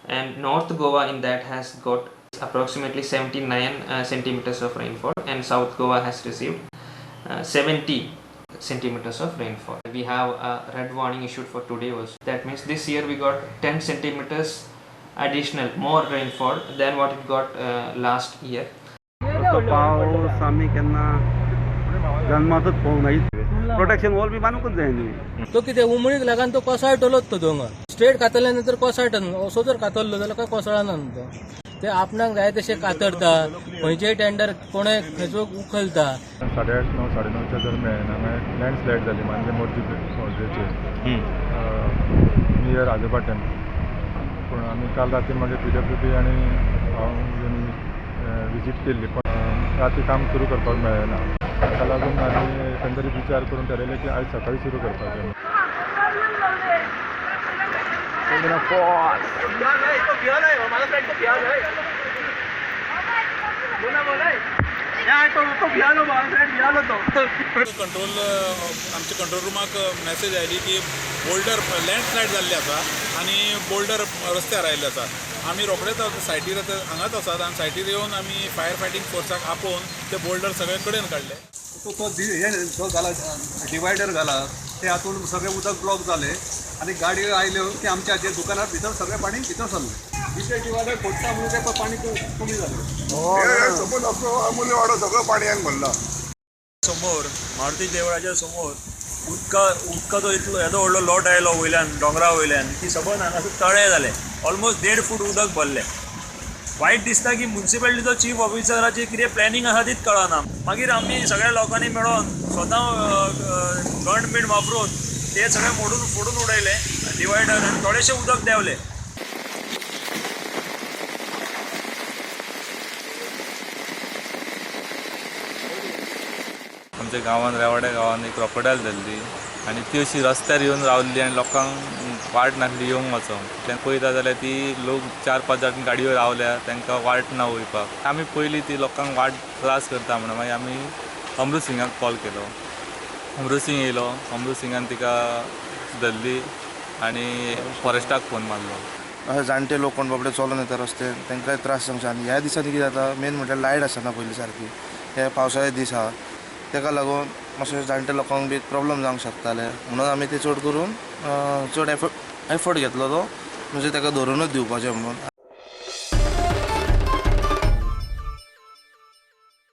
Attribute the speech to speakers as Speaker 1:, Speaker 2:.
Speaker 1: And North Goa in that has got approximately 79 centimeters of rainfall, and South Goa has received 70 centimeters of rainfall. We have a red warning issued for today also. That means this year we got 10 centimeters additional more rainfall than what it got last year.
Speaker 2: असो पावस आमी केन्ना जन्मातच पळोवंक ना. Protection wall बी बांदूंकच जाय न्ही.
Speaker 3: तो कितें उमळीक लागून तो कोसळटलोच. तो दोंगर स्ट्रेट कातरल्या नंतर कोसळटा न्हू. असो जर कातरलो जाल्यार काय कोसळना न्हू तो. ते आपणाक जाय तशें कातरता, खंयचेय टेंडर कोणे खंयचो उखलता.
Speaker 4: 8:30 9 9:30च्या दरम्यान हांगा लँडस्लायड जाली मानले मोर्जी मोर्जेचेर नियर आजोबा टेम्पल. पूण आमी काल राती मागीर पीडब्ल्यूडी आनी हांव येवन विजीट केल्ली, पूण राती काम सुरू करपाक मेळ्ळें ना. ताका लागून आमी एकंदरीत विचार करून थारायलें की आयज सकाळीं सुरू करपाचें.
Speaker 5: कंट्रोल आमच्या कंट्रोल रुमाक मॅसेज आयली की बोल्डर लँडस्लायड जाल्ली आसा आनी बोल्डर रस्त्यार आयिल्ले आसा. आमी रोखडेच सायटीर आतां हांगाच आसात आनी सायटीर येवन आमी फायर फायटींग फोर्साक आपोवन ते बोल्डर सगळे कडेन काडले.
Speaker 6: तो तो हे जो घाला डिवायडर घाला ते हातून सगळें उदक ब्लॉक जालें आनी गाडयो आयल्यो की आमच्या जे दुकानार भितर सगळें पाणी भितर सरलें. दुसरें डिवायडर फोडटा म्हणून तें पाणी कमी जालें.
Speaker 7: समज आपलो आमोली वाडो सगळो पाणयान भरला.
Speaker 8: समोर मारुती देवळाच्या समोर उदकाचो इतलो येदो व्हडलो लोट आयलो वयल्यान दोंगरा वयल्यान की सबंद हांगासर तळें जालें. ऑलमोस्ट 1.5 फूट उदक भरलें. वायट दिसता की मुन्सिपालिटीचो चीफ ऑफिसराची कितें प्लॅनिंग आसा तीच कळना. मागीर आमी सगळ्या लोकांनी मेळोन स्वता गंड बीण वापरून ते सगळें मोडून फोडून उडयलें डिवायडर आनी थोडेशें उदक देंवलें.
Speaker 9: आमच्या गांवांत रेवाड्या गांवांत एक क्रोकोडायल धरली आनी ती अशी रस्त्यार येवन रावल्ली आनी लोकांक वाट नासली येवंक वचोंक. इतल्यान पळयता जाल्यार ती लोक 4-5 जाण गाडयो रावल्या, तांकां वाट ना वयपाक. आमी पयलीं ती लोकांक वाट त्रास करता म्हणून मागीर आमी अमृत सिंगाक कॉल केलो. अमृत सिंग येयलो, अमृत सिंगान तिका धरली आनी फॉरेस्टाक फोन मारलो.
Speaker 10: अशे जाणटे लोक कोण बाबडे चलोन येता रस्त्यान, तांकांय त्रास जावंक शकता. आनी ह्या दिसांनी कितें जाता, मेन म्हटल्यार लायट आसना पयलीं सारकी. हे पावसाळे दीस आहा, ताका लागून मातशे जाणटे लोकांक बी प्रॉब्लम जावंक शकताले. म्हणून आमी ते चड करून चड एफर्ट घेतलो तो म्हणजे ताका धरुनूच दिवपाचें म्हणून.